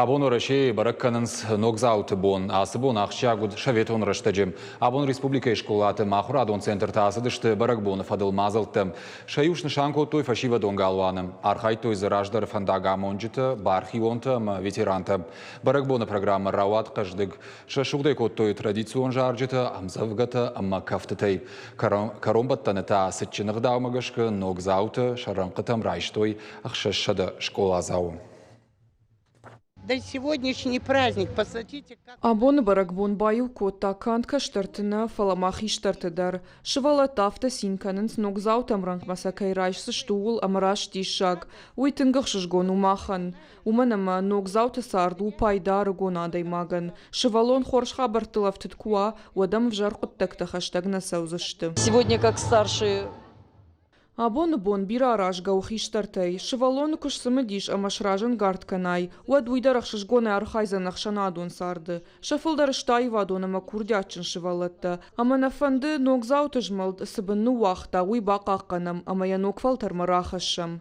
Абон Уӕрӕсейы бӕрӕг кӕнынц Ногдзауты бон. Ацы бон ахсджиаг уыд советон рӕстӕджы. Абон республикӕйы скъолаты ӕмӕ ахуырадон центрты ацыдысты бӕрӕгбоны фӕдыл мадзӕлттӕ. Сӕ иу снысан кодтой фӕсивӕдон галуаны. Архайдтой дзы раздӕры фӕндагамонджытӕ, бархионтӕ ӕмӕ ветерантӕ. Бӕрӕгбоны программӕ рауад хъӕздыг. Срӕсугъдӕй кодтой традицион зарджытӕ, ӕмдзӕвгӕтӕ ӕмӕ кӕфтытӕй. Кӕронбӕттӕны та цытджын ӕгъдаумӕ гӕсгӕ ногдзаутӕ сӕ рӕнхъытӕм райстой 600 скъоладзауы. Абоны бӕрӕгбон баиу кодта канд кӕстӕрты нӕ, фӕлӕ ма хистӕрты дӕр. Сывӕллӕттӕ афтӕ цин кӕнынц, ногдзаутӕм рӕнхъмӕ сӕ кӕй райсдзысты, ууыл ӕмӕ раст диссаг. Уый тынг ӕхсызгон у махӕн. Уымӕн ӕмӕ ногдзауты цард у пайда ӕрыгон адӕймагӕн. Сывӕллон хорз хабӕрттыл ӕфтыд куы уа, уӕд ӕм ӕвзӕр хъуыддӕгтӕ хӕстӕг нӕ цӕудзысты. Сегодня как старшие Абоны бон бирӕ аразгӕ у хистӕртӕй. Сывӕллоны куы сцымыдис ӕмӕ сразӕнгард кӕнай, уӕд уый дӕр ӕхсызгонӕй архайдзӕн ӕхсӕнадон царды. Сӕ фылдӕр сты аивадон ӕмӕ курдиатджын сывӕллӕттӕ. Ӕмӕ нӕ фӕнды, ногдзауты змӕлд цы бын ныууагъта, уый бахъахъхъӕнӕм ӕмӕ йӕ ног фӕлтӕрмӕ рахӕссӕм.